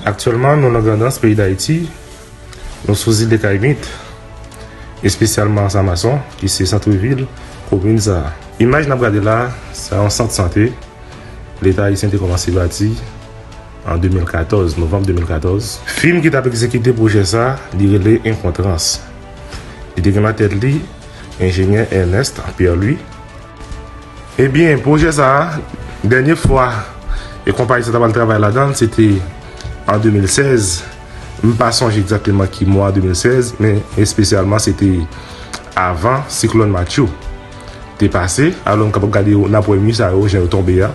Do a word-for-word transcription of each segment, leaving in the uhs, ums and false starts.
Aktyèlman, nou nan Grandans, peyi Dayiti. Nou sou zile Kayimit, espesyalman Samason, ki se sant vil komin sa a. Imaj n ap gade la a, se yon sant sante Leta ayisyen te kòmanse bati an de mil katòz, novanm de mil katòz. Fim ki t ap egzekite pwojè sa a, li rele Enkontrans. Li te gen nan tèt li enjenyè Ernest Pierre Louis. Ebyen, pwojè sa a, dènye fwa e konpayi sa ta pral travay ladan l, se te an de mil sèz. M pa sonje egzakteman ki mwa de mil sèz, men espesyalman se te avan siklòn Matthew te pase. Alò, nou kapab gade, n ap wè mi sa yo, jan yo tonbe a.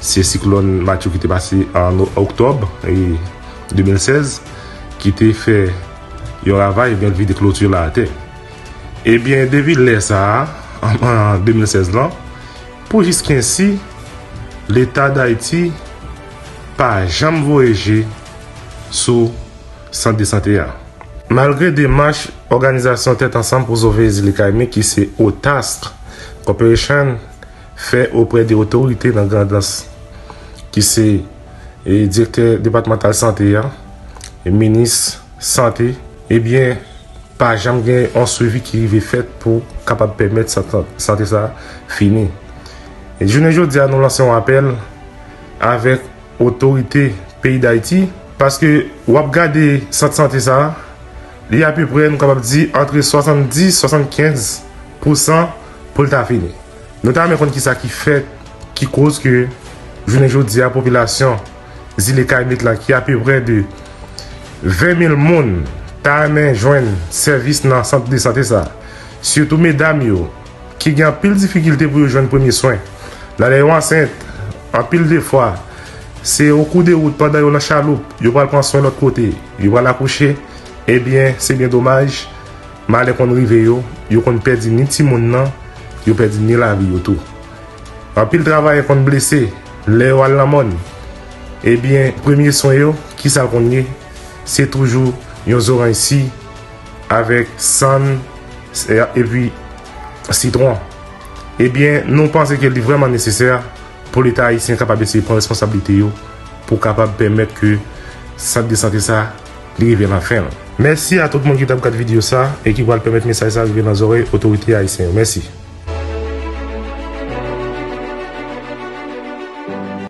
Se siklòn Matthew ki te pase an oktòb, e, de mil sèz, ki te fè yon ravaj, ebyen, l vide kloti la atè. Ebyen, depi lè sa a, an, an de mil sèz lan, pou jiskensi, Leta Dayiti pa janm voye je sou sant de sante a. Malgre demach òganizasyon Tèt Ansanm pou Sove Zile Kayimit, ki se OTASC Corporation, fè oprè de otorite nan Grandans, ki se, e, direktè depatmantal sante a, e minis sante, ebyen, pa janm gen yon swivi ki rive fèt pou kapab pèmèt sant, sante sa a fini. E jounen jodi a, nou lanse yon apèl avèk otorite peyi Dayiti, paske w ap gade sant sante sa a, li apeprè, nou kapab di, antre swasanndis, swasannkenz pousan pou l ta fini. Nou ta renmen konn kisa ki fèt, ki koz ke jounen jodi a, popilasyon zile Kayimit la, ki apeprè de ven mil moun, ta renmen jwenn sèvis nan sant de sante sa. Sitou medam yo, ki gen anpil difikilte pou yo jwenn premye swen. Nan lè yo ansent, anpil de fwa, se o kou de wout, pandan yo nan chaloup, yo pral pran swen lòt kote, yo pral akouche, ebyen, se byen domaj, malè konn rive yo, yo konn pèdi ni timoun nan, yo pèdi ni lavi yo tou. Anpil travayè konn blese lè yo al nan mòn. Ebyen, premye swen yo, kisa l konn ye? Se toujou yon zoranj si avèk sann, e, epi sitwon. Ebyen, nou panse ke li vrèman nesesè pou Leta ayisyen kapab eseye pran responsablite yo pou kapab pèmèt ke sant de sante sa li rive nan fen l. Mèsi a tout moun ki t ap gad videyo sa e ki pral pèmèt mesaj sa rive nan zòrèy otorite ayisyen yo. Mèsi.